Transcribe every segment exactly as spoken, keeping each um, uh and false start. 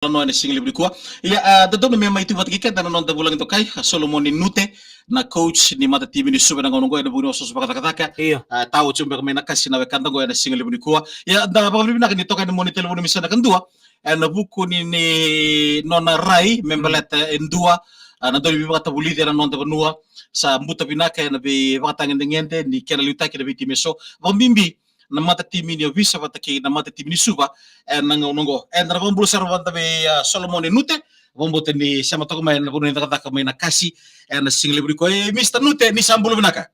talanoa ena siga levu nikua. Ia, a, dodonu me mai tu vata kei keda na noda vulagi dokai, a, Solomoni Nute, na coach ni matatimi ni Suva ena gauna oqo ena vuku ni osooso vakacakacaka. Io. A, tau tiko beka mai na kasi na wekada oqo ena siga levu nikua. Ia, da vakavinavinaka ni toka ena moni telefoni me sa na kadua ena vuku ni, ni nona rai me baleta e dua, a, na dau ni veivakatavulici ena noda vanua. Sa buta vinaka ena veivakatagedegede ni kena liutaki na veitimi eso, vakabibi na matatimi ni Ovisa vata kei na matatimi ni Suva ena gauna oqo. Eda na vakabula sara vata vei, a, Solomoni Nute, vakabauta ni sema toka mai ena vanua ni cakacaka mai na kasi ena siga levu nikua. E, Mr Nute, ni sa bula vinaka.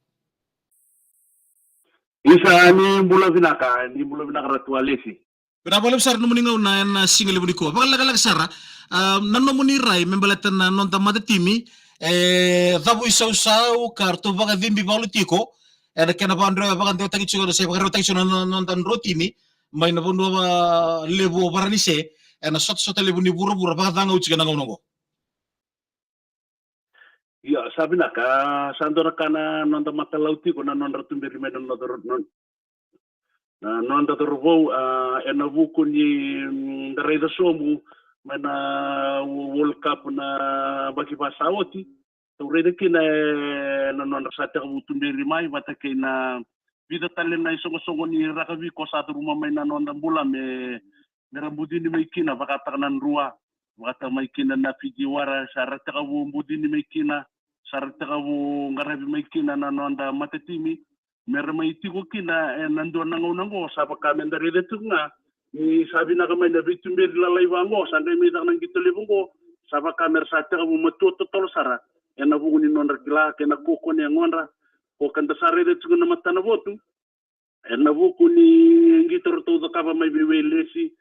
Isa, ni bula vinaka, ni bula vinaka Ratu Alesi. Vinaka vakalevu sara na nomuni gauna ena siga levu nikua. Vakalekaleka sara, a, na nomuni rai me baleta na noda matatimi, e, cavuisausau ka ratou vakacibi valu tiko ena kena vakadrewa, vakadrewataki tiko, sa ivakarautaki tiko na, na noda dro tini mai na vanua, a, levu o Varanise ena sotasota levu ni vuravura vakacagau tiko ena gauna oqo. Ia, sa vinaka, sa dua na ka na noda matalau tiko na nodra tuberi mai na noda ro-, no-, na noda cauravou, a, ena vuku ni, mm, da raica sobu mai na Wo-, World Cup na yabaki va sa oti. Tou raica kina, e, na nodra sa tekivu tuberi mai vata kei na vica tale na isoqosoqo ni rakavi ko sa curuma mai na noda bula me, me ra bucini mai kina, vakataka na Drua, vakataka mai kina na Fiji Wara, sa ra tekivu bucini mai kina, sa ra tekivu qaravi mai kina na noda matatimi me ra mai tiko kina ena dua na gauna oqo. Sa vaka me da raica tiko ga ni sa vinaka mai na veituberi lalai vaqo, sa qai mai caka na qito levu oqo, sa vaka me ra sa tekivu matua totolo sara ena vuku ni nodra kila kei na kaukaua ni yagodra. Ko ka da sa raica tiko na matanavotu ena vuku ni qito ratou cakava mai vei Welesi,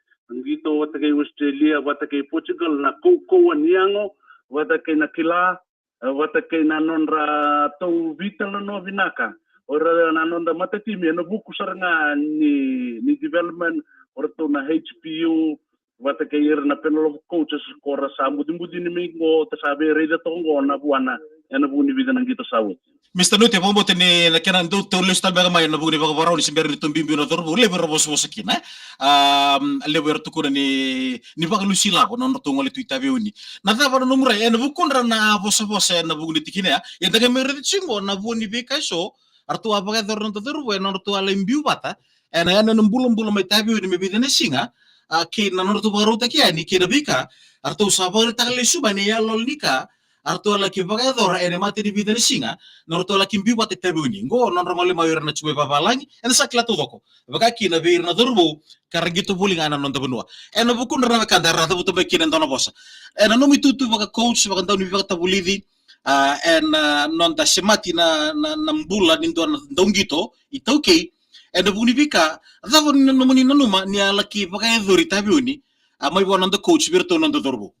qito vata kei Australia, vata kei Portugal, na kaukaua ni yago, vata kei na kila, e, vata kei na nodra tou veitalanoa vinaka o ira na noda matatimi ena vuku sara ga ni, ni development, o ratou na H P U, vata kei ira na panel of coaches ko ra sa bucibuci ni mai qo, da sa via raica toka qo na vuana ena vuku ni vica na qito sa oti. Mr Nute, vakabauta ni na kena dau tou lesu tale beka mai na vuku ni vakavakarau ni se bera ni tou biubiu na cauravou, levu era vosavosa kina, e? A, levu era tukuna ni, ni vakalusi lavo na nodratou gole tu i Taveuni. Na cava na nomu rai ena vukudra na vosavosa ena vuku ni tikina ya? Ia da qai mai raica tiko qo na vu ni veika eso a ratou a vakayacora na noda cauravou ena nodratou a lai biu vata ena yanuyanu bulabula mai Taveuni me vica na siga, a, kei na nodratou vakarautaki yani kei na veika a ratou sa vakaraitaka lesu mai na iyaloyalo ni ka a ratou a laki vakayacora ena mata ni vica na siga, na nodratou a laki biu vata i Taveuni. Qo nodra gole mai o ira na tiko mai vavalagi, eda sa kila taucoko, vaka kina vei ira na cauravou ka ra qito voli ga na noda vanua. Ena vukudra na wekada era cavuta mai kina e dua na vosa. Ena nomu itutu vaka coach, vaka dau ni veivakatavulici, a, ena, a, noda semati na, na, na bula ni dua na dauqito iTaukei, ena vuku ni veika, cava na nomuni nanuma ni a laki vakayacori Taveuni, a, mai vua noda coach vei iratou na noda cauravou?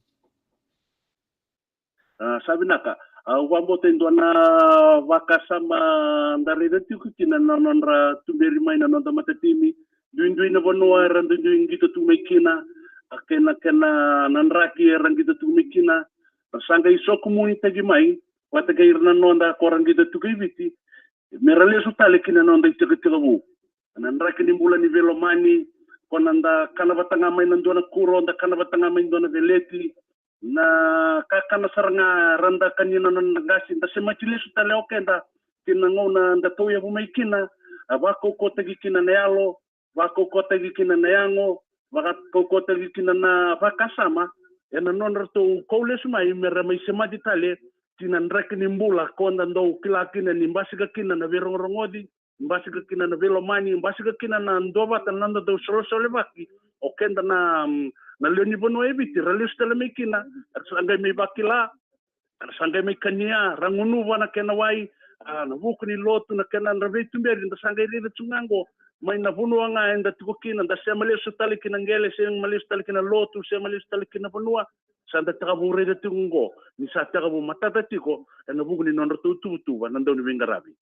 A, sa vinaka. A, au vakabauta e dua na vakasama da raica tiko kina na nodra tuberi mai na noda matatimi. Duidui na vanua era duidui qito tu mai kina, a, kei na kena na draki era qito tu mai kina. Ra sa qai sokumunitaki mai vata kei ira na noda ko ra qito tu kai Viti me ra lesu tale kina na noda itekitekivu. Na draki ni bula ni veilomani, ko na da kana vata ga mai na dua na kuro, da kana vata ga mai dua na veleti, na kakana sara ga ra da kania na noda qase, da semati lesu tale o keda ki na gauna da tauyavu mai kina, a, vakaukauwataki kina na yalo, vakaukauwataki kina na yago, vakaukauwataki kina na vakasama, ena nodratou kau lesu mai me ra mai semati tale ki na draki ni bula ko da dau kila kina ni basika kina na veirogorogoci, basika kina na veilomani, basika kina na duavata na noda dau solesolevaki o keda na, mm, na lewe ni vanua e Viti, ra lesu tale mai kina, ra sa qai mai vakila, ra sa qai mai kania, ra gunuva na kena wai, a, na vuku ni lotu, na kena dra veituberi, da sa qai raica tu ga qo, mai na vanua ga eda tiko kina, da sema lesu tale ki na qele, sema lesu tale ki na lotu, sema lesu tale ki na vanua, sa da tekivu raica tiko qo ni sa tekivu matata tiko ena vuku ni nodratou tuvatuva na dau ni veiqaravi.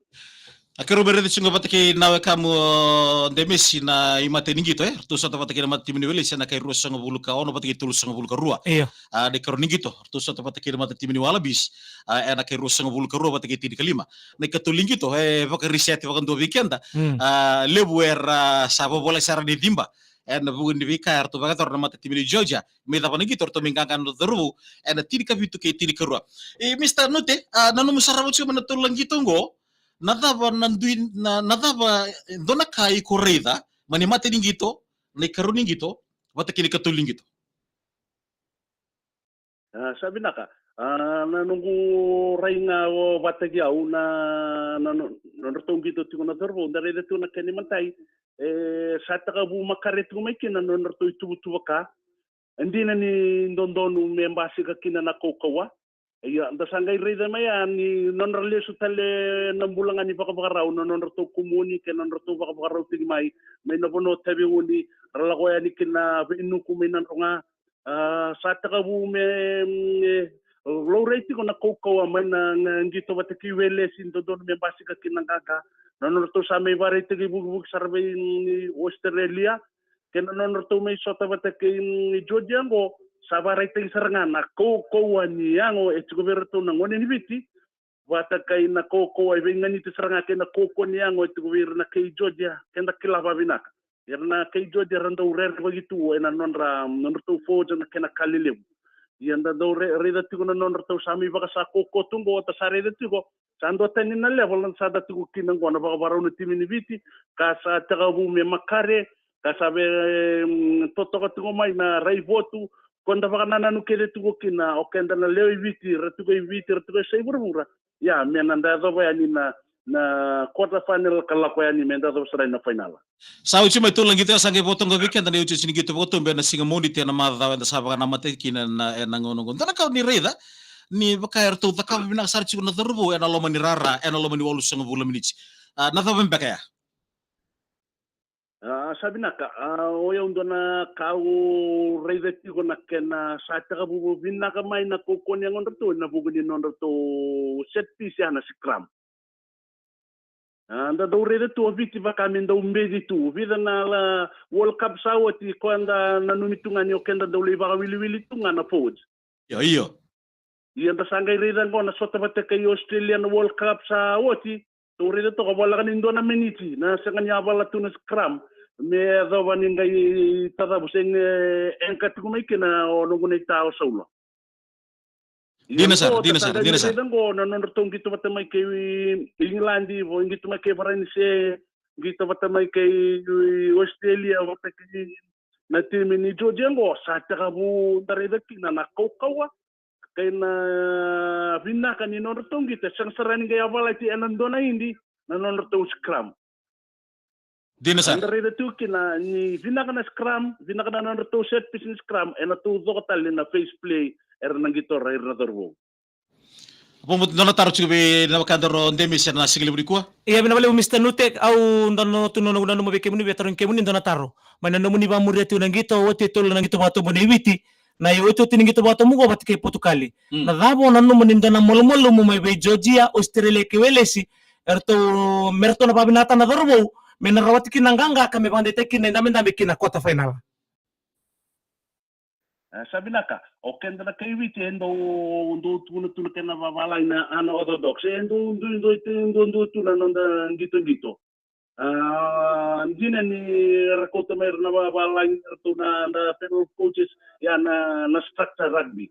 A, keirau mai raica tiko vata kei na wekamu o Demesi na imatai ni qito, e? Ratou sota vata kei na matatimi ni Welesi ena kai ruasagavulu ka ono vata kei tolusagavulu ka rua. Io. A, na ikarua ni qito ratou sota vata kei na matatimi ni Wallabies, a, ena kai ruasagavulu ka rua vata kei tinikalima. Na ikatolu ni qito, e, vakariseti vakadua vei keda. Mm. A, levu era sa vovolai sara ni ciba ena vuku ni veika eratou vakayacora na matatimi ni Georgia. Me cava na qito eratou mai qaqa na cauravou ena tinikavitu kei tinikarua. E, Mister Nute, a, na nomu sarava tiko mai na tolu na qito oqo, na cava na dui, na, na cava e dua na ka iko raica mai na imatai ni qito, na ikarua ni qito, vata kei na ikatolu ni qito? A, sa vinaka. A, na noqu rai ga o vata kei au na, na, na, nodratou qito tiko na cauravou, da raica tiko na kena imatai. E, sa tekivu makare tiko mai kina na nodratou ituvatuva ka. E dina ni dodonu me basika kina na kaukauwa. Ia, da sa qai raica mai ya ni nodra lesu tale na bula ga ni vakavakarau, na nodratou kumuni kei na nodratou vakavakarautaki mai, mai na vanua taveuni, ra lako yani ki na veinuku mai Nadroga. A, sa tekivu me, me laurai tiko na kaukauwa mai na, na qito vata kei Welesi, dodonu me basika kina qaqa. Na nodratou sa mai vakaraitaki vukivuki sara vei, mm, Australia. Kei na nodratou mai sota vata kei, mm, Georgia oqo, sa vakaraitaki sara ga na kaukauwa ni yago e tiko vei iratou na gone ni Viti. Vata kei na kaukauwa e veiganiti sara ga kei na kaukauwa ni yago e tiko vei ira na kai Georgia, keda kila vavinaka. Ira na kai Georgia era dau rerevaki tu ena nodra, nodratou forwards na kena ka lelevu. Ia da dau re-, raica tiko na nodratou sa mai vakasa kaukauwa tu oqo, da sa raica tiko. Sa dua tani na level na sa da tiko kina oqo na vakavakarau na timi ni Viti, ka sa tekivu me makare, ka sa vei, mm, totoka tiko mai na raivotu, ko da vakanananu kece tiko kina, o keda na lewe i Viti, ra tiko i Viti, ra tiko e sa i vuravura. Ia, me na da yacova yani na, na quarter final ka lako yani, me da yacova sara na final. Sa oti mai tolu na qito, sa qai vakatoka vei keda na iotioti ni qito vakatobe ena siga Moniti ena macawa eda sa vakanamata kina na, ena gauna oqo. Dua na ka ni raica, ni vaka eratou cakava vinaka sara tiko na cauravou ena loma ni rara, ena loma ni walusagavulu na miniti. A, na cava beka ya? A, sa vinaka. A, o yau dua na ka au raica tiko na kena sa tekivu vinaka mai na kaukauwa ni yagodratou ena vuku ni nodratou set piece ya na scrum. A, da dau raica tu o Viti vaka me dau beci tu. Vica na la World Cup sa oti, koya da nanumi tu ga ni o keda dau lai vakawiliwili tu ga na forwards. Io, io. Ia da sa qai raica oqo na sota vata kei Australia na World Cup sa oti. Dau raica toka voleka ni dua na miniti na sega ni yavala tu na scrum. Me yacova ni qai tacavu se qai anchor tiko mai kina o noqu naita o Saula. Ia, dina sara, dina sara, dina sara. Qo na nodratou qito vata mai kei England, vo qito mai kei Varanise, qito vata mai kei Australia, vata kei na timi ni Georgia qo, sa tekivu da raica kina na kaukauwa kei na vinaka ni nodratou qito, e sega sara ni qai yavalati ena dua na idi na nodratou scrum. Dina sara. Eda raica tu kina ni vinaka na scrum, vinaka na nodratou set piece ni scrum, ena taucoko tale na fast play era na qitora ira na cauravou. Vou dua na taro tiko vei na wekadaru o Demis ena siga levu nikua. Ia, vinaka vakalevu Mister Nute, au dua na tu na noqu nanuma vei kemuni, via tarogi kemuni dua na taro. Mai na nomuni vakamuria tiko na qito, oti e tolu na qito vakatobu nei Viti, na iotioti ni qito vakatobu qo vata kei Potukali. Mm. Na cava o nanuma ni dua na malumalumu mai vei Georgia, Australia kei Welesi, eratou, me ratou na vakavinakataka na cauravou me na rawati kina na qaqa ka me vakadeitaki kina na idabedabe ki na quarter final. E, sa vinaka. O keda na kai Viti e dau, dau tukuna tu na kena vavalagi na unorthodox. E dau, dau, dau, dau, dau tu na noda qitoqito. A, dina ni ra kauta mai ira na vavalagi, ratou na, na panel of coaches, ia na, na structure rugby.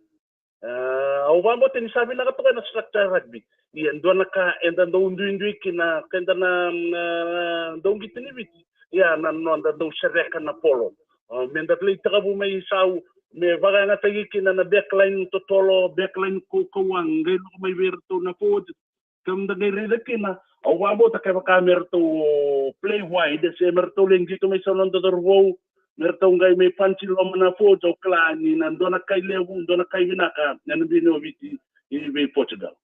A, au vakabauta ni sa vinaka toka na structure rugby. Ia dua na ka eda dau duidui kina, keda na, na, na dau qito ni Viti. Ia na noda dau sereka na polo. A, meda lai tekivu mai sau, me vakayagataki kina na backline totolo, backline kaukauwa, qai lako mai vei iratou na forward. Kemudou qai raica kina, au vakabauta kevaka me ratou play wide, se me ratou lai qito mai sa noda cauravou, me ratou qai mai punch i loma na forwards, au kila ni na dua na kai levu, dua na kai vinaka ena biu ni o Viti i vei Portugal.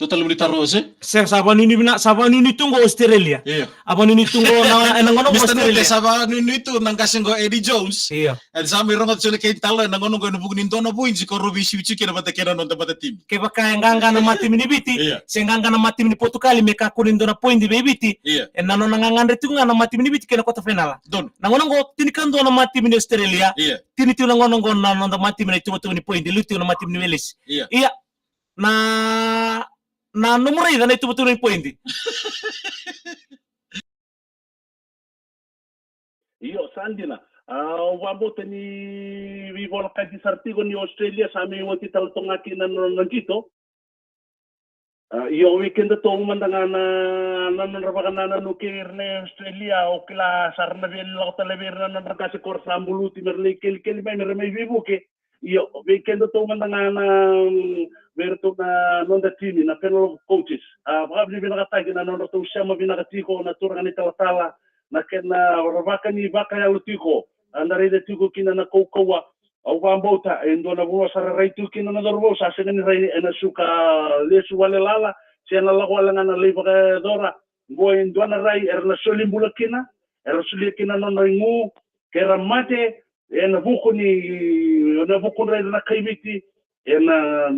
Tou talei mada na taro, se? Se sa vakanuinui vina, sa vakanuinui tu qo Australia. Io. A vakanuinui tu qo na, ena gauna qo Mister Nute, Australia. Sa vakanuinui tu na qase qo Eddie Jones. Io. E sa mai rogoca tu na kena taro ena gauna qo ena vuku ni dua na poidi ko rau veisivisivi kina vata kei na noda matatimi. Kevaka e qaqa na matatimi ni Viti, io, se qaqa na matatimi ni Potukali, me kakua ni dua na poidi vei Viti. Io. Ena nona gagadre tiko ga na matatimi ni Viti kei na quarter final. Donu. Na gauna qo, tinikadua na matatimi ni Australia. Io. Tini tiko na gauna qo na noda matatimi na ituvatuva ni poidi, liu tiko na matatimi ni Welesi. Io. Ia, na, na nomu raica na ituvatuva ni poidi. Io, sa dina. Au vakabauta ni veivolekati sara tiko ni Australia sa mai oti tale toka ga kina na nona qito. Io, vei kedatou mada ga na, na nodra vakanananu kei ira na Australia, au kila sa ra na via lako tale vei ira na nodra qase ko ra sa buluti me ra lai kelikeli mai me ra mai veivuke. Io, vei kedatou mada ga na, vei iratou na noda timi na panel of coaches, a vakavinavinakataki na nodratou sema vinaka tiko na turaga na italatala, na kena ra vakani vakayalo tiko, a da raica tiko kina na kaukauwa. Au vakabauta e dua na vanua sa ra rai tu kina na cauravou sa sega ni rai ena suka lesu wale lala se ena lako wale ga na lai vakayacora. Qo e dua na rai era na soli bula kina, era solia kina na nodra igu, ke ra mate ena vuku ni, ena vuku dra ira na kaiviti. Ena,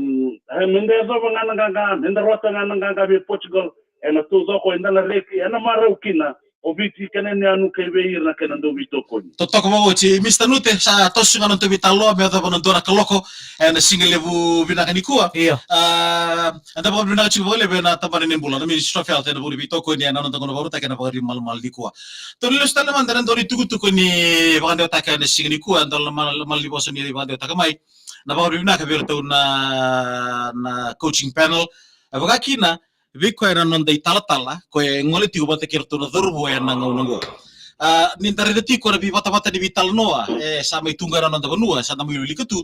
e, me da yacova ga na qaqa, me da rota ga na qaqa vei Portugal ena taucoko, eda na reki ena marau kina o Viti kei na yanuyanu kei vei ira na kena dau veitokoni. Totoka vakaoti, Mista Nute, sa toso ga na nodatou veitalanoa me yacova na dua na kaloko ena siga levu vinaka nikua. Io. A, eda vakavinavinaka tiko vakalevu ena tabana ni bula na Ministry of Health ena vuku ni veitokoni ena noda gauna vakarautaki ena Vakariba Malamala nikua. Tou na lesu tale mada ena dua na itukutuku ni vakadewataki ena siga nikua, ena dua na mal-, malanivosa ni vakadewataka mai. Na vakavinavinaka vei iratou na, na coaching panel. E vaka kina vei koya na noda italatala ko e gole tiko vata kei iratou na cauravou ena gauna oqo. A, ni da raica tiko na veivatavata ni veitalanoa e sa mai tu ga ena noda vanua, sa da mai wilika tu.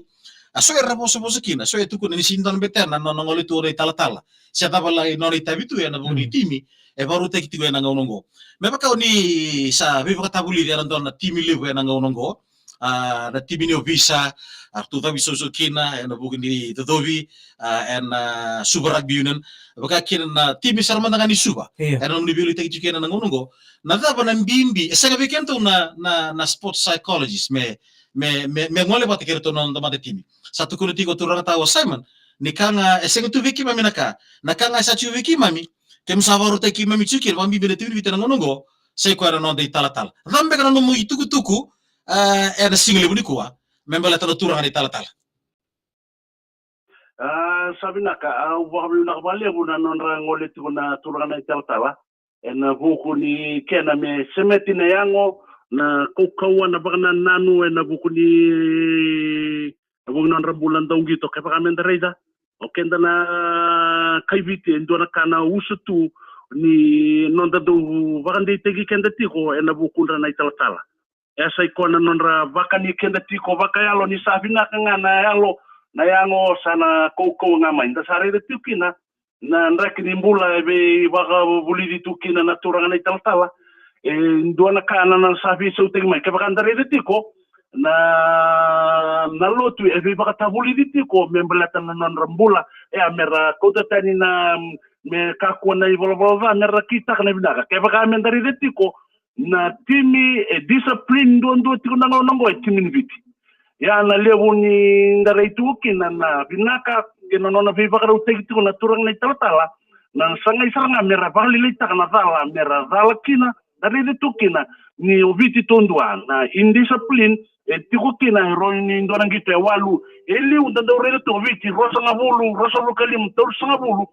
A, so era vosavosa kina, so e tukuna ni sega ni dua na betena na nona gole tu o na italatala se cava la i nona itavi tu ena vuku ni timi e vakarautaki tiko ena gauna oqo. Me vaka o ni sa veivakatavulici ena dua na timi levu ena gauna oqo, a, na timi ni ovisa, a, ratou cavuisausau kina ena vuku ni cocovi, a, ena, a, Suva Rugby Union, vaka kina na timi sara mada ga ni Suva. Io. Ena nomuni veiliutaki tiko kina na gauna oqo. Na cava na bibi, e sega vei kedatou na, na, na sports psychologist me, me, me, me gole vata kei iratou na noda mada timi. Sa tukuna tiko o turaga tau o Simon ni ka ga e sega tu vei keimami na ka, na ka ga e sa tiko vei keimami, keimami sa vakarautaki keimami tiko kina, vakabibi na timi ni Viti ena gauna oqo, sa i koya na noda italatala. Cava beka na nomu itukutuku, e, ena siga levu nikua me baleta na turaga na italatala? A, sa vinaka, au vakavinavinaka vakalevu na nodra gole tiko na turaga na italatala ena vuku ni kena me semati na yago, na kaukauwa, na vakanananu ena vuku ni, na vuku ni nodra bula dau qito. Kevaka me da raica o keda na kaiviti, e dua na ka na usutu ni noda dau vakadeitaki keda tiko ena vukudra na italatala. E sa i koya na nodra vakani keda tiko vakayalo ni sa vinaka ga na yalo, na yago sa na kaukauwa ga mai. Da sa raica tiko kina na draki ni bula e veivakavulici tu kina na turaga na italatala. E dua na ka na, na sa veisautaki mai, kevaka da raica tiko na, na lotu e veivakatavulici tiko me baleta na nodra bula, e a me ra kauta tani na, me kakua na ivalavala ca me ra kitaka na vinaka. Kevaka me da raica tiko na timi e discipline duadua tiko na gauna oqo e timi ni Viti. Ia na levu ni da rai tiko kina na vinaka kei na nona veivakarautaki tiko na turaga na italatala, na sagai sara ga me ra vakalailaitaka na cala me ra cala kina. Da raica tiko kina ni o Viti taudua na indiscipline e tiko kina e rau ni dua na qito e walu. E liu da dau raica tiko o Viti ruasagavulu, ruasagavulu ka lima, tolusagavulu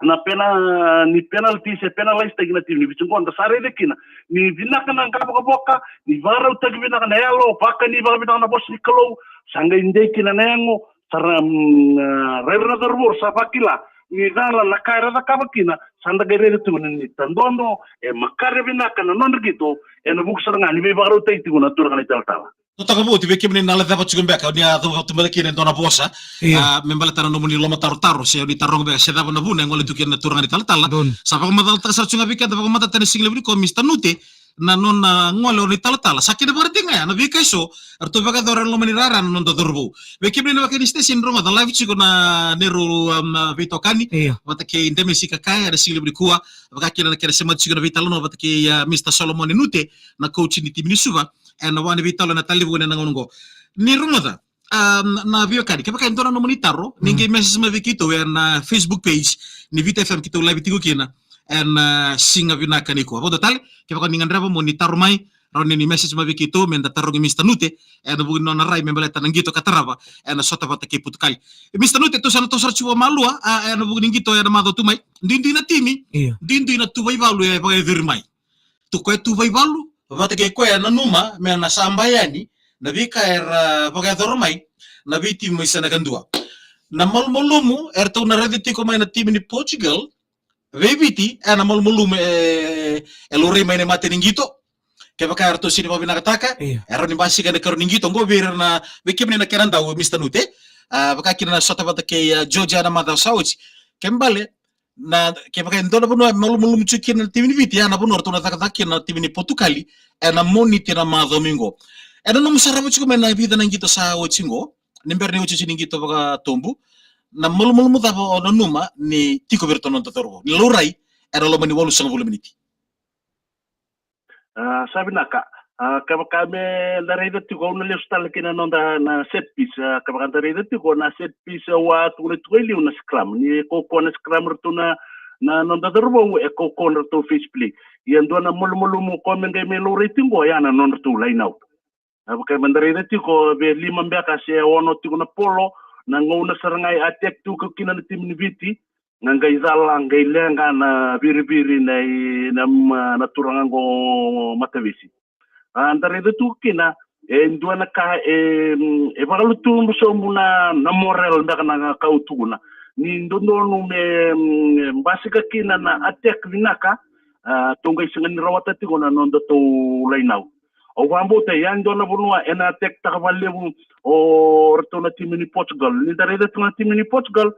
na pena, ni penalty se penalize taki na timi ni Viti. Qo da sa raica kina ni vinaka na qavokavoka, ni vakarautaki vinaka na yalo, vakani vakavinaka na vosa ni Kalou, sa qai dei kina na yago, sa ra, mm, rairai na cauravou sa vakila ni cala na ka era cakava kina. Sa da qai raica tu ni tadodo e makare vinaka na nodra qito ena vuku sara ga ni veivakarautaki tiko na turaga na italatala. Totoka vou, vei kemuni na lai cava tiko beka, ni a cava tu beka kina e dua na vosa. Io. A, me baleta na nomuni lomatarotaro, se ni taroga beka se cava na vuna e gole tu kina na turaga ni talatala. Donu. Sa vakamacalataka sara tiko ga vei keda, vakamatata na siga levu nikua o Mista Nute, na nona gole o ni talatala. Sa kena vakaraitaki ga ya na veika eso eratou vakayacora ena loma ni rara na noda cauravou. Vei kemuni na vaka ni station rogoca live tiko na neirau, um, veitokani. Io. Vata kei Demesi Kakaya ena siga levu nikua. Vaka kina na kena semati tiko na veitalanoa vata kei, uh, Mista Solomone Nute, na coach ni timi ni Suva. Ena wa ni veitalanoa na talevoni ena gauna oqo. Ni rogoca, um, na veiwekani, kevaka e dua na nomuni taro, ni qai message mai vei keitou ena Facebook page ni Viti F M keitou live tiko kina ena, uh, siga vinaka nikua. Vakadua tale, kevaka ni gadreva mo ni taro mai, rawa ni ni message mai vei keitou me da tarogi Mista Nute ena vuku ni nona rai me baleta na qito ka tarava ena sota vata kei Putukali. Mista Nute, tou sa na toso sara tiko vakamalua, a, ena vuku ni qito ena macawa tu mai. Duidui na timi, io, duidui na tuva ivalu e vakayacori mai. Tu koya tuva ivalu, Vata kei koya e nanuma me na sa bai yani na veika era vakayacora mai na veitimi mai Sena kadua. Na malumalumu eratou na raica tiko mai na timi ni Portugal vei Viti, e na malumalumu e, e laurai mai na mata ni qito. Kevaka eratou sega ni vakavinakataka, io, e rawa ni basika ena ikarua ni qito oqo vei ira na, vei kemuni na kena dau, Mr Nute. A, vaka kina na sota vata kei, a, Georgia na macawa sa oti. Kena ibalebale, na, kevaka e dua na vanua e malumalumu tiko kina na timi ni Viti, ya na vanua eratou na cakacaka kina na timi ni Potukali ena Moniti na macawa mai qo. Ena nomu sarava tiko mai na vica na qito sa oti qo, ni bera ni oti oti ni qito vakatobu, na malumalumu cava o nanuma ni tiko vei iratou na noda cauravou ni laurai ena loma ni walusagavulu na miniti? A, sa vinaka. A, kevaka me da raica tiko, au na lesu tale kina noda na set piece. A, kevaka da raica tiko na set piece, au a tukuna tiko e liu na scrum. Ni kaukauwa na scrum ratou na, na noda cauravou, e kaukauwa na ratou face play. Ia dua na malumalumu koya me qai me laurai tiko ya na nodratou line out. A, vaka me da raica tiko, vei lima beka se ono tiko na polo, na gauna sara ga e attack tiko kina na timi ni Viti, na qai cala, qai leqa na viriviri na i, na, ma, na turaga qo Matavesi. A, da raica tiko kina, e dua na ka e, e vakalutubu sobu na, na moral beka na ka au tukuna. Ni dodonu me, mm, basika kina na attack vinaka, a, tou qai sega ni rawata tiko na nodatou line out. Au vakabauta ya e dua na vanua ena attack taka vakalevu o ratou na timi ni Portugal. Ni da raica tiko na timi ni Portugal,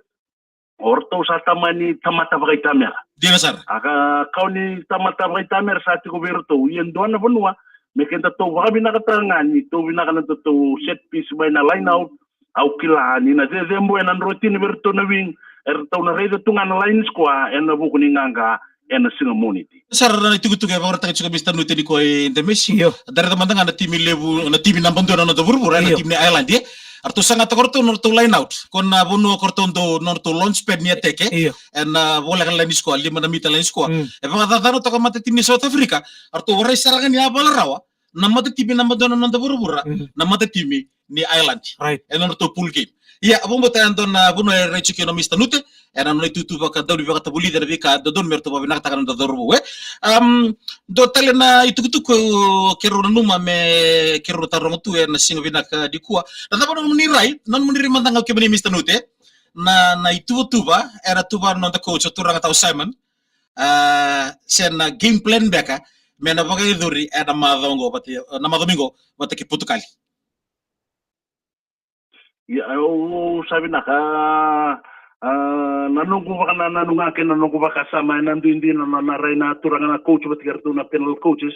o ratou sa tamani tamata vakaitamera. Dina sara. A ka, kau ni tamata vakaitamera sa tiko vei ratou. Ia dua na vanua me kedatou vakavinakataka ga ni tou vinaka na nodatou set piece mai na line out. Au kila ni na cecebo ena drotini vei ratou na wing, eratou na raica tu ga na line square ena vuku ni qaqa ena siga Moniti. Sara na itukutuku e vakaraitaka tiko Mr Nute ni koya e Demesi. Io. Da raica mada ga na timi levu, na timi naba dua na noda vuravura, na, io, timi ni Ireland, e. Eratou sagataka o ratou na nodratou line out. Ko na vanua ko ratou dau, na nodratou launch pad ni attack, e. Io. Ena voleka line square, lima na mita line square. Mm. E vakacacana toka matatimi ni South Africa, eratou warai sara ga ni a vala rawa na matatimi naba dua na noda vuravura, mm, na matatimi ni Ireland. Right. Ena nodratou pool game. Ia, au vakabauta e dua na vanua e rai tiko kina o Mr Nute ena nona itutu vakadaunivakatavulici ena veika dodonu me ratou vakavinakataka na noda cauravou, e. Am, dua tale na itukutuku keirau nanuma me keirau na taroga tu ena siga vinaka nikua. Na cava na nomuni rai, na nomuni rai mada ga o kemuni Mr Nute, na, na ituvatuva era tuva na noda coach o turaga tau Simon, a, se na game plan beka me na vakayacori ena macawa oqo vata, na macawa mai qo vata kei Potukali? Ia, au, au sa vinaka, a, na noqu vakanananu ga kei na noqu vakasama ena duidui na, na, na rai na turaga na coach vata kei ratou na panel coaches.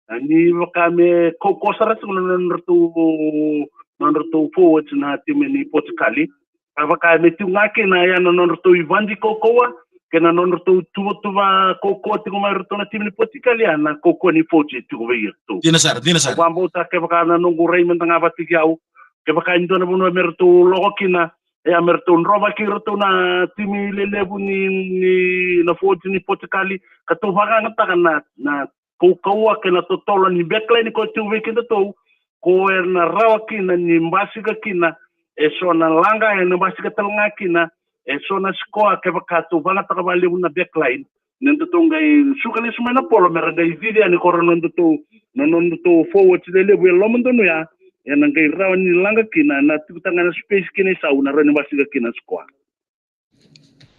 A, ni vaka me kaukauwa sara tiko na nodratou, nodratou forwards na timi ni Potukali. A, vaka me tiko ga kina ya na nodratou ivadi kaukauwa kei na nodratou tuvatuva kaukauwa tiko mai ratou na timi ni Potukali, ya na kaukauwa ni forwards e tiko vei iratou. Dina sara, dina sara. Au vakabauta kevaka na noqu rai mada ga vata kei au, kevaka e dua na vanua me ratou loko kina, ia me ratou drovaki iratou na timi lelevu ni, ni na forwards ni Potukali, ka tou vakayagataka na, na kaukauwa kei na totolo ni backline ko tiko vei kedatou, ko era na rawa kina ni basika kina eso na laqa, e na basika tale ga kina eso na sikoa kevaka tou vakayagataka vakalevu na backline. Ni datou qai suka lesu mai na polo me ra qai cici yani ko ra nodatou, na nodatou forwards lelevu e loma donu ya, e na qai rawa ni laqa kina, na tiko taga na space kina isau na rawa ni basika kina sikoa.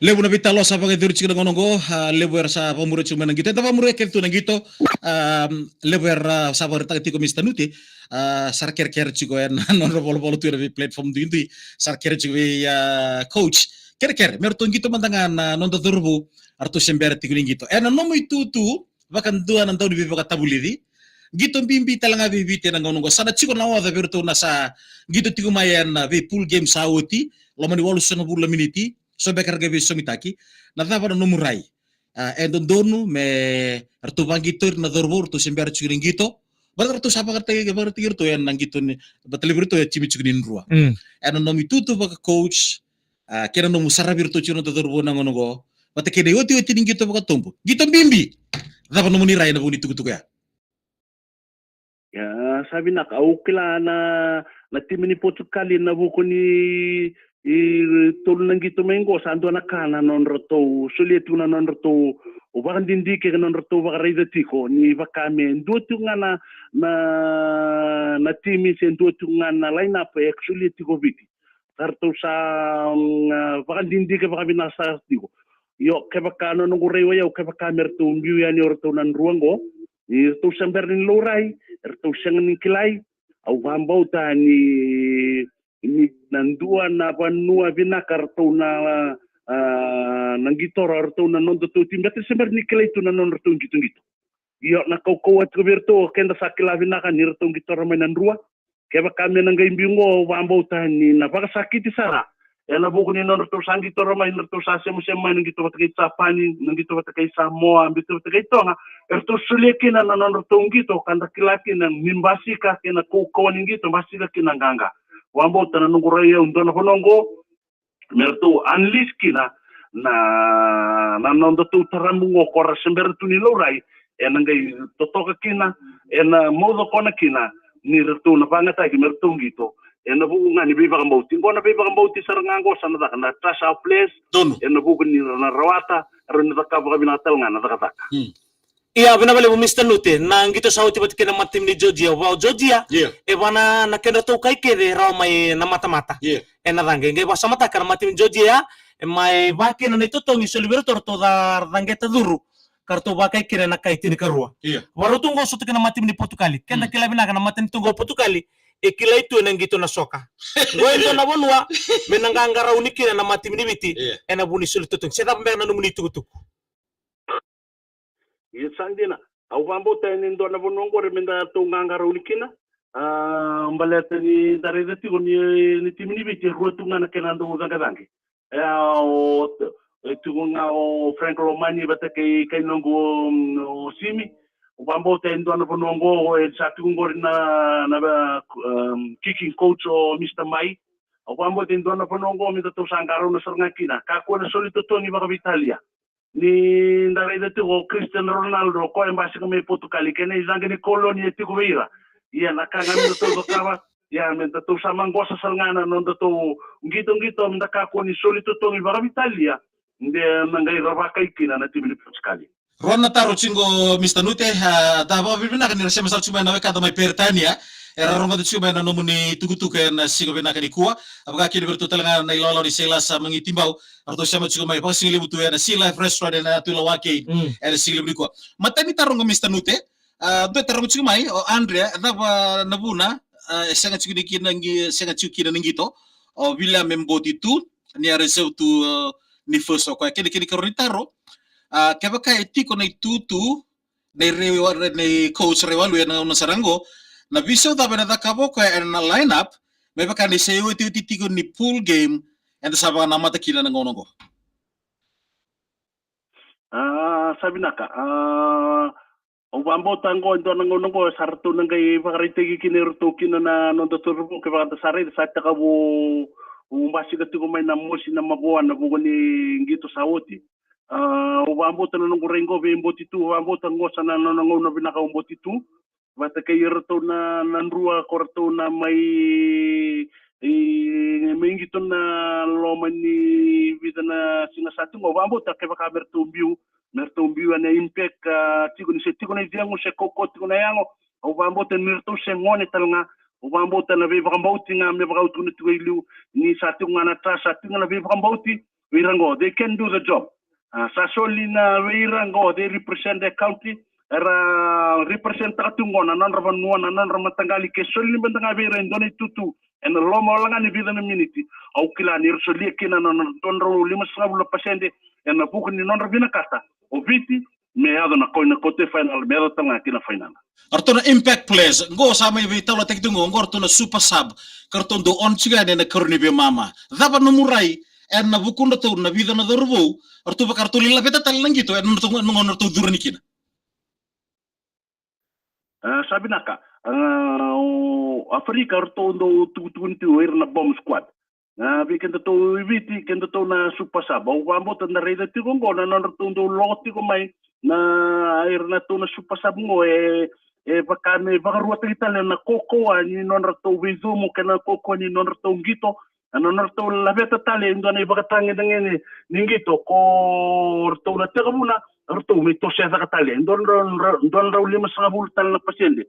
Levu na veitalanoa sa vakayacori tiko na gauna oqo, a, levu era sa vakamuria tiko mai na qito. Eda vakamuria kece tu na qito, a, levu era sa vakaraitaka tiko Mr Nute, a, sa ra kerekere tiko ena nodra volavola tu ena veiplatform duidui, sa ra kere tiko vei, a, coach. Kerekere, me ratou qito mada ga na noda cauravou, a ratou se bera tiko ni qito. Ena nomu itutu, vakadua na dauniveivakatavulici. Qito bibi tale ga vei Viti ena gauna oqo. Sa na tiko na oca vei iratou na sa qito tiko mai ena vei pool game sa oti, loma ni walusagavulu na miniti, so beka ra qai veisomitaki. Na cava na nomu rai? A, e dodonu me ratou vaqitori na cauravou, ratou se bera tiko ni qito. Baleta ratou sa vakaraitaki, vakaraitaki iratou ena qito ni, baleta levu iratou e timi tiko ni drua. Mm. Ena nomu itutu vaka coach, a, kei na nomu saravi iratou tiko na noda cauravou na gauna oqo, vata kei na iotioti ni qito vakatobu, qito bibi. Cava nomuni rai ena vuku ni tukutuku ya? Ia, sa vinaka, au kila na, na timi ni Potukali ena vuku ni, i, tolu na qito mai qo, sa dua na ka na nodratou solia tu na nodratou au vakadidike na nodratou vakaraica tiko ni vaka me dua tiko ga na, na, na timi se dua tiko ga na line-up e solia tiko o Viti. Sa ratou sa, mm, ah, vakadidike vakavinaka sara tiko. Io, kevaka na noqu rai o yau, kevaka me ratou biu yani o ratou na drua oqo, ni ratou se bera ni laurai, ratou sega ni kilai, au vakabauta ni, ni na dua na vanua vinaka ratou na, ah, na qito, ratou na nodatou timi, baleta se bera ni kilai tu na nodratou qitoqito. Io, na kaukauwa tiko vei iratou, o keda sa kila vinaka ni ratou qito ra mai na drua. Kevaka me na qai biu oqo, au vakabauta ni na vakasakiti sara. Ena vuku ni nodratou sa qito ra mai, nodratou sa semusemu mai, na qito vata kei Japani, na qito vata kei Samoa, qito vata kei Toga. Eratou solia kina na nodratou qito, ka da kila kina ni basika kei na kaukauwa ni qito, basika kina qaqa. Au vakabauta na noqu rai au, dua na vanua oqo, me ratou unleash kina na, na nodatou tarabu oqo, ko ra se bera tu ni laurai, ena qai totoka kina, ena maucokona kina, ni ratou na vagataki me ratou qito. Ena vuku ga ni veivakabauti. Oqo na veivakabauti sara ga oqo sa na caka na trust our players. Donu. Ena vuku ni ra na rawata, ra na caka vakavinaka tale ga na cakacaka. Hmm. Ia, vinaka vakalevu Mister Nute, na qito sa oti vata kei na matimi ni Georgia, vaka o Georgia, yeah, e va na, na kedratou kai kece rawa mai na matamata. Yeah. Ena caqe, qai vakasamataka na matimi ni Georgia, e mai vaka kina na itotogi soli vei iratou, ratou ca-, caqeta curu, ka ratou vakai kina na kai tinikarua. Yeah. Varau tu oqo sota kei na matimi ni Potukali. Keda, mm, kila vinaka na matanitu oqo o Potukali, e kilai tu ena qito na soka. Oqo e dua na vanua me na qaqarauni kina na matimi ni Viti, yeah, ena vuku ni soli totogi. Se cava beka na nomuni itukutuku? Ia sa dina, au vakabauta ni dua na vanua oqori me datou qaqarauni kina. A, baleta ni da raica tiko ni, ni timi ni Viti e rua tu ga na kena dau caqecaqe. E, o, e tiko ga o Frank Lomani vata kei, kei noqu, mm, o Simi. Au vakabauta e dua na vanua oqo, e sa tiko oqori na, na, um, kicking coach o Mister Mai. Au vakabauta e dua na vanua oqo me datou sa qarauna sara ga kina. Kakua na soli totogi vakaveitalia. Ni da raica tiko o Cristiano Ronaldo, o koya e basika mai Potukali, kei na icaqe ni koloni e tiko vei ira. Ia na ka ga me datou cakava, ia me datou sa maqosa sara ga na nodatou qitoqito, me da kakua ni soli totogi vakaveitalia, de na qai ra vakai kina na timi ni Potukali. Rua na taro tiko, Mister Nute, a, da vakavinavinaka ni ra sema sara tiko mai na wekada mai Peritania, era rogoca tiko mai na nomuni tukutuku ena siga vinaka nikua, a, vaka kina vei iratou tale ga na ilawalawa ni Sailasa Magitibau, eratou sema tiko mai vakasigalevu tu ena Sea Life Restaurant ena Tui Lawakei, mm, ena sigalevu nikua. Matai ni taro qo, Mister Nute, a, dua e taroga tiko mai o Andrea, cava na vuna, a, e sega tiko ni kina qi-, sega tiko kina na qito o William Mboti tu, ni a reserve tu, a, ni first o koya. Kena, kena ikarua ni taro, a, kevaka e tiko na itutu nei Rai-, nei coach Raiwalui ena gauna sara qo, na veisau cava ena cakava o koya ena line up, me vaka ni se iotioti tiko ni pool game eda sa vakanamata kina na gauna qo? A, sa vinaka. A, au vakabauta qo e dua na gauna qo sa ratou na qai vakaraitaki kina iratou kina na noda cauravou, kevaka da sa raica sa tekivu basika tiko mai na mosi na mavoa na vuku ni qito sa oti. A, au vakabauta na noqu rai qo vei Mboti tu, au vakabauta qo sa na nona gauna vinaka o Mboti tu. Vata kei iratou na, na drua ko ratou na mai, e, mai qito na loma ni vica na siga sa tu qo. Au vakabauta kevaka me ratou biu, me ratou biu ena impact, a, tiko ni se tiko na icegu se kaukaua tiko na yago. Au vakabauta ni ratou se gone tale ga. Au vakabauta na veivakabauti ga me vakau tukuna tiko e liu, ni sa tiko ga na trust, sa tiko ga na veivakabauti vei ira qo. They can do the job. A, sa soli na vei ira qo, they represent their country. Era represent taka tu qo na nodra vanua, na nodra mataqali, ke soli ni beda ga vei ira e dua na itutu ena loma wale ga ni vica na miniti. Au kila ni ra solia kina na nodra dua na drau limasagavulu na pasede ena vuku ni nodra vinakata o Viti me yaco na kau, na quarter final, me yaco tale ga ki na final. Ratou na impact players qo sa mai veitalataki tu qo, qo ratou na super sub, ka ratou dau on tiko yani ena ikarua ni veimama. Cava nomu rai ena vukudratou na vica na cauravou, ratou vaka ratou lai laveta tale na qito ena nodratou, na gauna ratou curu yani kina? A, sa vinaka. A, o Aferika ratou dau tukutukuni tu o ira na bomb squad. A, vei kedatou i Viti, kedatou na super sub. Au vakabauta da raica tiko qo na nodratou dau loko tiko mai na, ira na tou na super sub qo e, e vaka me vakaruataki tale na kaukaua ni nodratou veicumu kei na kaukaua ni nodratou qito, na nodratou laveta tale e dua na ivakatagedegede ni qito ko ratou na tekivuna, ratou mai toso e caka tale e dua na drau, drau, dua na drau lima sagavulu tale na pasede.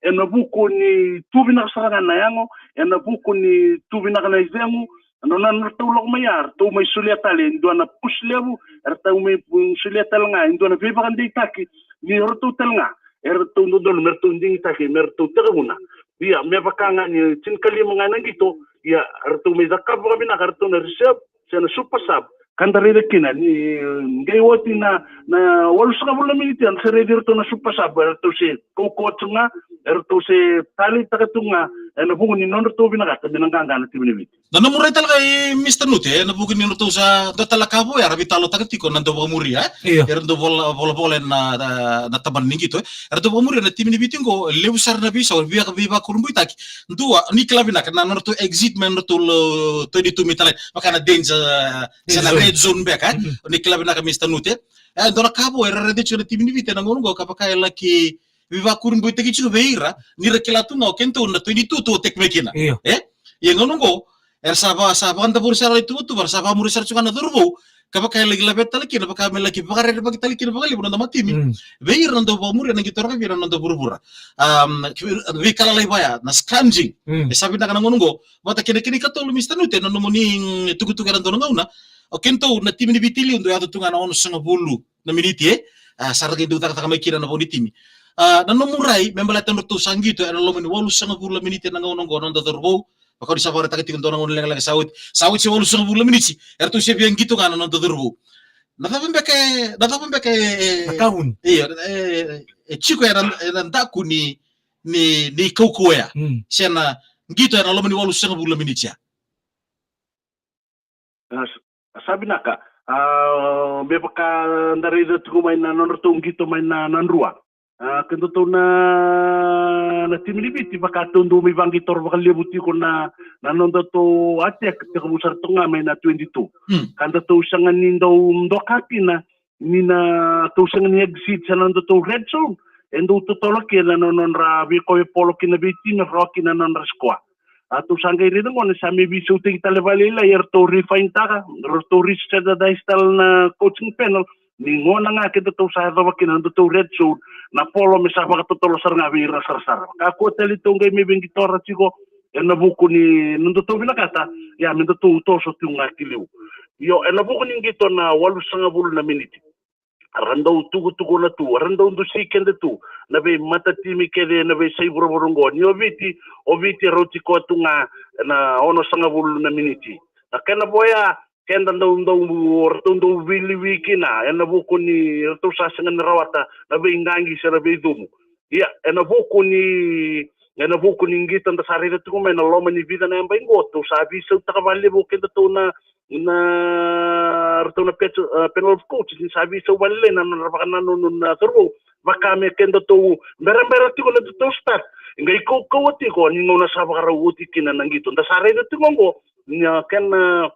Ena vuku ni tu vinaka sara ga na yago, ena vuku ni tu vinaka na icegu, na nona ratou lako mai ya, ratou mai solia tale e dua na push levu, eratou mai solia tale ga e dua na veivakadeitaki ni ratou tale ga eratou dodonu me ratou digitaki, me ratou tekivuna. Ia, me vaka ga ni tinikalima ga na qito, ia, eratou mai cakava vakavinaka, eratou na reserve se na super sub. Ka da raica kina ni qai oti na, na walusagavulu na miniti, eda se raici iratou na super sub, eratou se kaukauwa tu ga, eratou se taleitaka tu ga ena vuku ni nodratou vinakata me na qaqa na timi ni Viti. Na nomu rai tale ga, e, Mister Nute, ena vuku ni nodratou sa dua tale na ka vou era veitalanoataka tiko na dau vakamuria, e? Io. Era dau vola, volavola ena, na, na tabana ni qito, e? Era dau vakamuria na timi ni Viti qo, levu sara na veisau, via, veivakurabuitaki. Dua, ni kila vinaka na nodratou exit, me nodratou lo, twenty-two meter line. Vaka na danger, se na red zone beka, e? Mm. Ni kila vinaka, Mister Nute. E, dua na ka vou era raica tiko na timi ni Viti ena gauna qo, ka vaka e laki veivakurabuitaki tiko vei ira, ni ra kila tu ga o kedatou na twenty-two tou teki mai kina. Io. E? Ia gauna qo, era sa va, sa vakadavori sara i tuvatuva, era sa vakamuri sara tiko ga na cauravou, ka vaka e laki laveta tale kina, vaka me laki vakarerevaki tale kina vakalevu na noda timi. Mm. Vei ira na dau vakamuria na qito rakavi ena noda vuravura. Am, ki-, veika lalai vaya, na scrambling. Mm. E sa vinaka na gauna qo, vata kei na kena ikatolu, Mister Nute, na nomuni, mm, tukutuku ena dua na gauna. O kedatou na timi ni Viti liu, dau yaco tu ga na onosagavulu na miniti, e? A, sa ra qai dau cakacaka mai kina na vo ni timi. A, na nomu rai, me baleta nodratou sa qito ena loma ni walusagavulu na miniti ena gauna qo na noda cauravou, vaka o ni sa vakaraitaka tiko, dua na gauna lekaleka sa oti. Sa oti se walusagavulu na miniti, eratou se via qito ga na noda cauravou. Na cava beka e, na cava beka e, na ka vuni. Io, e, e tiko ena, ena daku ni, ni, ni kaukauwa ya. Mm. Se na qito ena loma ni walusagavulu na miniti ya. A, s-, sa vinaka. A, me vaka da raica tiko mai na nodratou qito mai na, na Drua. A, kedatou na, na timi ni Viti, vaka tou dau mai vaqitora vakalevu tiko na, na nodatou attack, tekivu sara toka ga mai na twenty-two. Hmm. Ka datou sega ni dau doka kina, ni na tou sega ni exit sa na nodatou red zone, e dau totolo kina na nodra veikoya polo kina vei timi, rawa kina na nodra score. A, tou sa qai raica gona sa mai veisautaki tale vakalailai, eratou refine-taka, eratou re-strategize tale na coaching panel, ni gona ga kedatou sa yacova kina na nodatou red zone, na polo me sa vakatotolo sara ga vei ira sarasara. Kakua tale tou qai mai veiqitora tiko, ena vuku ni nodatou vinakata, ia, me datou toso tu ga ki liu. Io, ena vuku ni qito na walusagavulu na miniti. Ra dau tukutukuna tu, ra dau dusi keda tu na veimatatimi kece ena veiyasai vuravura oqo. Ni o Viti, o Viti rau tiko tu ga na onosagavulu na miniti. Na kena vo ya, keda dau, dau, ratou dau veilivi kina ena vuku ni ratou sa sega ni rawata na veiqaqi se na veicumu. Ia, ena vuku ni, ena vuku ni qito da sa raica tiko mai na loma ni vica na yabaki qo, tou sa veisautaka vakalevu o kedatou na, na, ratou na pet-, eh, panel of coaches, ni sa veisau vakalailai na nodra vakanananu na cauravou. Vaka me kedatou berabera tiko na nodatou start, qai kaukauwa tiko ni gauna sa vakarau oti kina na qito. Da sa raica tiko qo, ni a kena,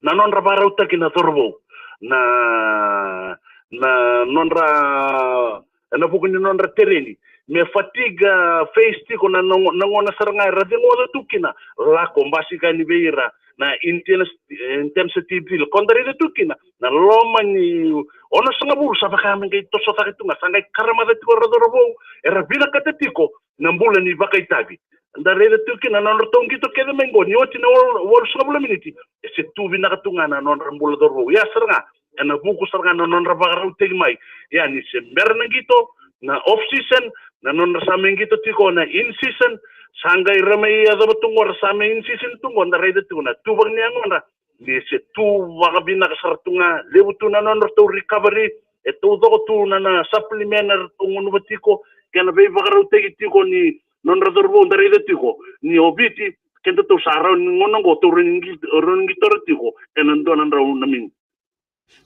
na nodra vakarautaki na cauravou, na, na nodra, ena vuku ni nodra tereni, me fatigue phase tiko na, na, na gauna sara ga era ceguoca tu kina, lako, basika yani vei ira na intens-, intensity drill, ko da raica tu kina na loma ni onosagavulu, sa vaka me qai toso cake tu ga, sa qai karamaca tiko na cauravou, era vinakata tiko na bula ni vakaitavi. Da raica tu kina na nodratou qito kece mai qo, ni oti na wal-, walusagavulu na miniti, e se tu vinaka tu ga na nodra bula cauravou. Ia sara ga, ena vuku sara ga na nodra vakarautaki mai. Ia ni se bera na qito, na off season, na nodra sa mai qito tiko, na in season, sa qai ra mai yacova tu qo, ra sa mai in season tu qo, da raica tiko na tu vakaniyagodra, ni se tu vakavinaka sara tu ga, levu tu na nodratou recovery, e taucoko tu na, na supplement eratou gunuva tiko, kei na veivakarautaki tiko ni nodra cauravou. Da raica tiko ni o Viti, kedatou sa rawa ni gauna qo tou rawa ni qi-, rawa ni qitora tiko ena dua na drau na miniti.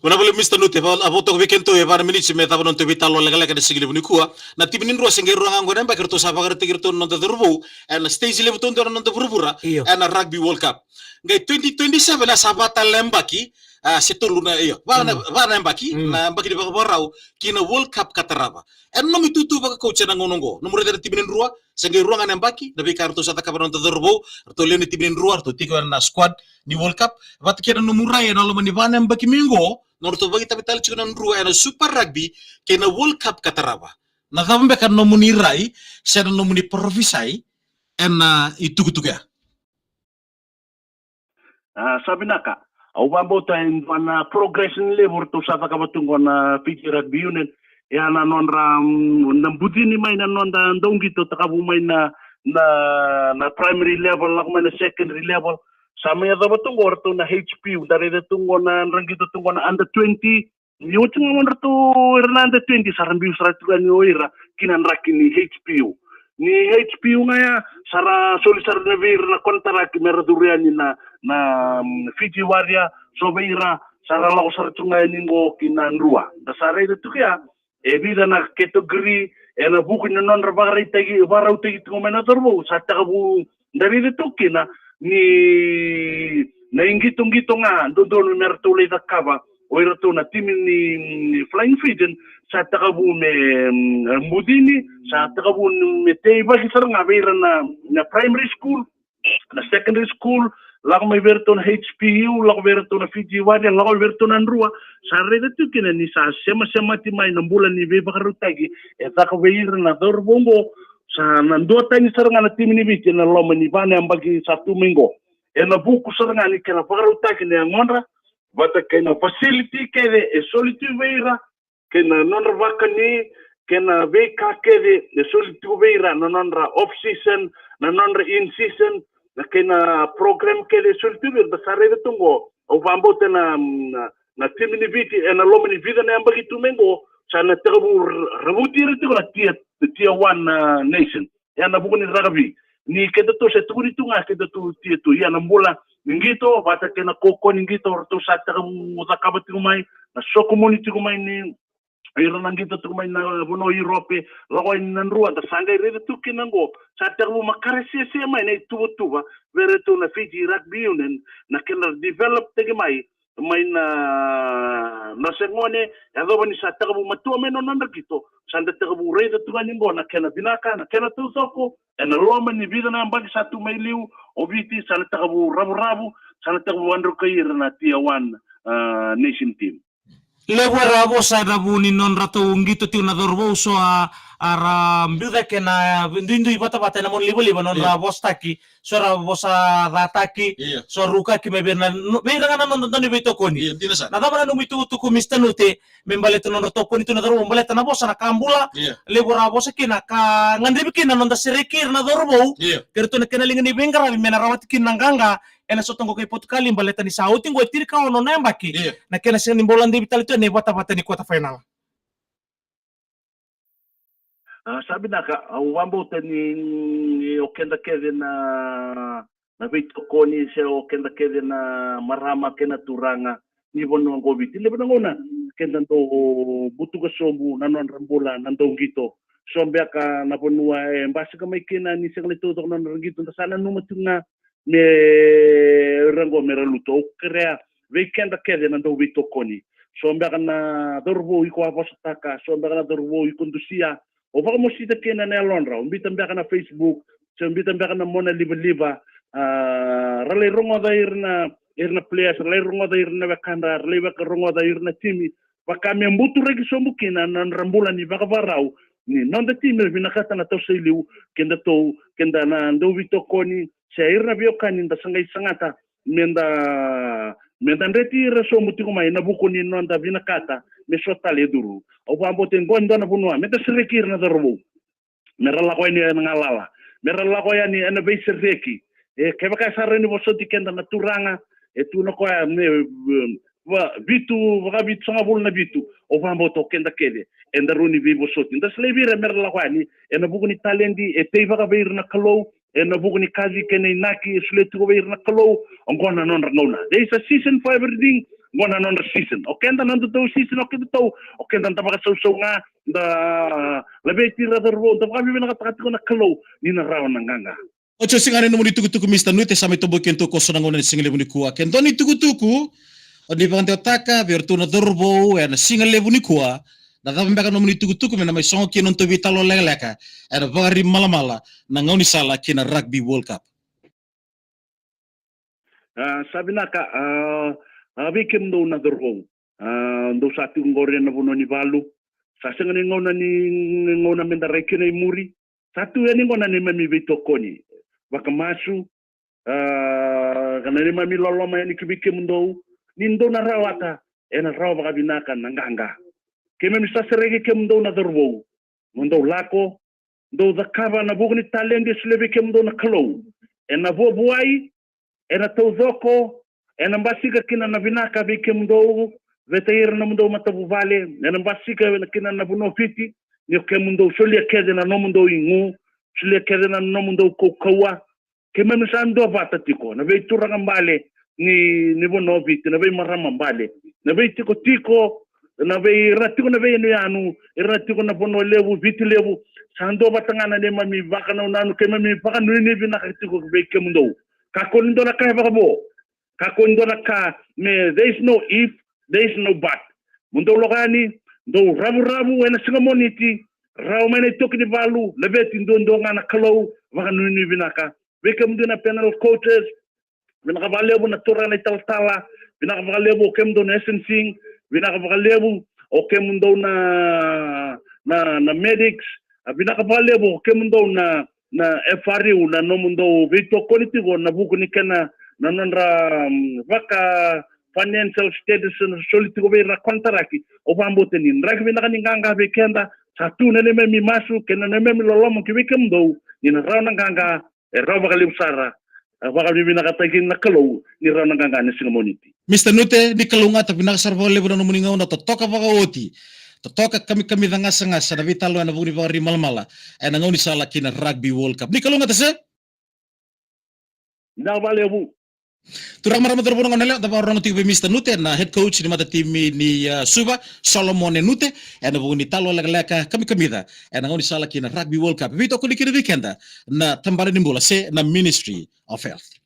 Vinaka vakalevu Mister Nute, a vo toka vei kedatou e va na miniti me cava na nodatou veitalanoa lekaleka ena sigalevu nikua. Na timi ni Drua se qai rua ga qo na yabaki ratou sa vakarautaki iratou na noda cauravou ena stage levu taudua na noda vuravura, io, ena Rugby World Cup. Qai twenty twenty-seven a sa va tale na yabaki, a, se tolu na, io, va na, mm, va na yabaki, mm, na yabaki ni vakavakarau ki na World Cup ka tarava. Ena nomu itutu vaka coach ena gauna oqo, nomu raica na timi ni Drua, se qai rua ga na yabaki, na veika ratou sa cakava na noda cauravou, ratou lewe ni timi ni Drua, ratou tiko ena squad ni World Cup, vata kei na nomu rai ena loma ni va na yabaki mai qo, nodratou vakaitavi tale tiko na Drua ena Super Rugby kei na World Cup ka tarava. Na cava beka na nomuni rai se na nomuni parofisai ena itukutuku ya? A, sa vinaka. Au vakabauta e dua na progress ni levu ratou sa cakava tu qo na Fiji Rugby Union. Ia na nodra, mm, na bucini mai na noda dauqito, takavu mai na, na, na primary level, lako mai na secondary level. Sa mai yacova tu qo ratou na H P U, da raica tu qo na draqito tu qo na under twenty, ni oti ga nodratou ira na under twenty, sa ra biu sara tiko yani o ira ki na draki ni H P U. Ni H P U ga ya, sa ra soli sara na vei ira na konitaraki me ra curu yani na, na, mm, Fiji Warrior, so vei ira, sa ra lako sara tu ga yani qo ki na Drua. Da sa raica tiko ya, e vica na category, ena vuku ni nodra vakaraitaki, vakarautaki tiko mai na cauravou, sa takavu da raica tu kina ni na iqitoqito ga dodonu me ratou lai cakava o iratou na timi ni, ni Flying Fijian, sa takavu me, mm, bucini, sa takavu me teivaki sara ga vei ira na, na primary school, na secondary school, lako mai vei iratou na H P U, lako vei iratou na Fiji Warrior, lako vei iratou na Drua. Sa raica tu kina ni sa semasemati mai na bula ni veivakarautaki e caka vei ira na cauravou qo, sa na duatani sara ga na timi ni Viti ena loma ni va na yabaki sa tu mai qo. Ena vuku sara ga ni kena vakarautaki na yagodra, vata kei na facility kece e soli tu vei ira, kei na nodra vakani, kei na veika kece e soli tu vei ira, na nodra off season, na nodra in season, na kei na program kece e soli tu vei ira. Da sa raica tu qo, au vakabauta na, na, na timi ni Viti ena loma ni vica na yabaki tu mai qo, sa na takavu ra-, ravuti ira tiko na tier, tier one, ah, nation. Ia na vuku ni rakavi. Ni kedatou se tukuni tu ga kedatou tier two. Ia na bula ni qito, vata kei na koko ni qito, ratou sa takavu cakava tiko mai, na sokomuni tiko mai ni ira na qito tiko mai na vanua o Europe, lako yani na Drua, da sa qai raica tu kina qo. Sa takavu makaresese mai na ituvatuva vei iratou na Fiji Rugby Union, na kena develop taki mai, mai na, na se gone, yacova ni sa takavu matua mai na nodra qito, sa da takavu raica tu ga ni qo na kena vinaka, na kena taucoko, ena loma ni vica na yabaki sa tu mai liu, o Viti sa na takavu ravuravu, sa na takavu wadrokai ira na tier one, ah, nation team. Levu era vosa ena vu ni nodratou qito tiko na cauravou, so a, a ra biu cake na duidui vatavata ena monalivaliva, nodra, yeah, vosataki, so era vosa cataki, yeah, so rukaki mai vei ira na, no, vei ira ga na noda dau ni veitokoni. Yeah, dina sara. Na cava na nomu itukutuku, Mister Nute, me baleta nodra tokoni tu na cauravou, baleta na vosa na ka bula, yeah, levu era vosa kina ka gadrevi kina na noda sereki ira na cauravou, yeah, kei ratou na kena liga ni veiqaravi me na rawati kina na qaqa ena sota qo kei Potukali, baleta ni sa oti qo e tinikaono na yabaki, yeah, na kena sega ni bau ladevi tale tu ena ivatavata ni quarter final. Ah, sa vinaka, au vakabauta ni, ni o keda kece na, na veitokoni, se o keda kece na marama kei na turaga ni vanua qo Viti, levu na gauna keda dau butuka sobu na nodra bula na dauqito. So beka na vanua e basika mai kina ni sega ni taucoko na nodra qito, da sa nanuma tu ga me ra qo me ra lutu. Au kerea vei keda kece na dau veitokoni. So beka na cauravou iko a vosataka, so beka na cauravou iko dusia, o vakamosita kina na yalodra, o bita beka na Facebook, se o bita beka na monalivaliva, ah, ra lai rogoca ira na, ira na players, ra lai rogoca ira na wekadra, ra lai vaka rogoca ira na timi, vaka me buturaki sobu kina na nodra bula ni vakavakarau, ni noda timi e vinakata na toso i liu, kedatou, keda na dau veitokoni, se ira na veiwekani da sa qai sagata, meda, meda dreti ira sobu tiko mai ena vuku ni noda vinakata me so tale e curu. Au vakabauta e qo e dua na vanua meda sereki ira na cauravou, me ra lako yani ena galala, me ra lako yani ena veisereki. E, kevaka e sa rawa ni vosoti keda na turaga, e tu na koya me, em, va, vitu, vakavitusagavulu na vitu, au vakabauta o keda kece eda rawa ni veivosoti. Da sa laivi ira me ra lako yani ena vuku ni taledi e teivaka vei ira na Kalou, ena vuku ni kaci kei na inaki e solia tiko vei ira na Kalou. Oqo na nodra gauna. There is a season for everything. Oqo na nodra season. O keda na nodatou season, o kedatou, o keda da vakasausau ga, da laveti ira na cauravou, da vakavinavinakataka tiko na Kalou ni na rawa na qaqa. Oti, oti ga na nomuni tukutuku, Mister Nute, sa mai tobo kina tu koso na gauna ni siga levu nikua. Ke dua na itukutuku o ni vakadewataka vei iratou na cauravou ena siga levu nikua, na cava beka na nomuni tukutuku me na mai sogo kina nodatou veitalanoa lekaleka ena vakarimalamala na gaunisala ki na Rugby World Cup? Ah, sa vinaka, ah, ah, vei kemudou na cauravou. A, dou sa tiko qori ena vanua ni valu. Sa sega ni gauna ni, ni gauna meda rai kina i muri. Sa tu yani qo na neimami veitokoni. Vakamasu, a, ka na neimami loloma yani ki vei kemudou. Ni dou na rawata, ena rawa vakavinaka na qaqa. Keimami sa sereki kemudou na cauravou. Mo dou lako, dou cakava na vuku ni taledi e solia vei kemudou na Kalou. Ena vuavuai, ena taucoko, ena basika kina na vinaka vei kemudou, vei ira na nomudou matavuvale, ena basika kina na vanua o Viti, ni o kemudou solia kece na nomudou igu, solia kece na nomudou kaukauwa. Keimami sa duavata tiko na veituraga bale ni, ni vanua o Viti, na veimarama bale, na veitikotiko, na vei, ira na tiko na veiyanuyanu, ira na tiko na Vanua Levu, Viti Levu. Sa duavata ga na neimami vakanaunanu, keimami vakanuinui vinaka tiko vei kemudou. Kakua ni dua na ka e vakavo. Kakua ni dua na ka me, there is no if, there is no but. Mo dou lako yani, dou ravuravu ena siga Moniti, rawa mai na itoki ni valu, laveti duadua ga na Kalou, vakanuinui vinaka. Vei kemudou na panel coaches, vinaka vakalevu na turaga na italatala, vinaka vakalevu o kemudou na S N C, vinaka vakalevu o kemudou na, na, na medics, a, vinaka vakalevu o kemudou na, na F R U, na nomudou veitokoni tiko na vuku ni kena, na nodra, mm, vaka financial status na soli tiko vei ira na konitaraki. Au vakabauta ni draki vinaka ni qaqa vei keda, sa tu na neimami masu kei na neimami loloma ki vei kemudou, ni na rawa na qaqa, e rawa vakalevu sara, e vakavinavinakataki na Kalou ni rawa na qaqa ena siga Moniti. Mister Nute, ni kalougata, vinaka sara vakalevu na nomuni gauna, totoka vakaoti. Totoka kamikamica gasagasa na veitalanoa ena vuku ni Vakarimalamala ena gaunisala ki na Rugby World Cup. Ni kalougata sir. Vinaka vakalevu. Turaga, marama, cauravou, na gone yalewa, da vakarorogo tiko vei Mister Nute, na head coach ni matatimi ni, a, Suva, Solomone Nute, ena vuku ni talanoa lekaleka kamikamica ena gaunisala ki na Rugby World Cup. Veitokoni kina vei keda na Tabana ni Bula se na Ministry of Health.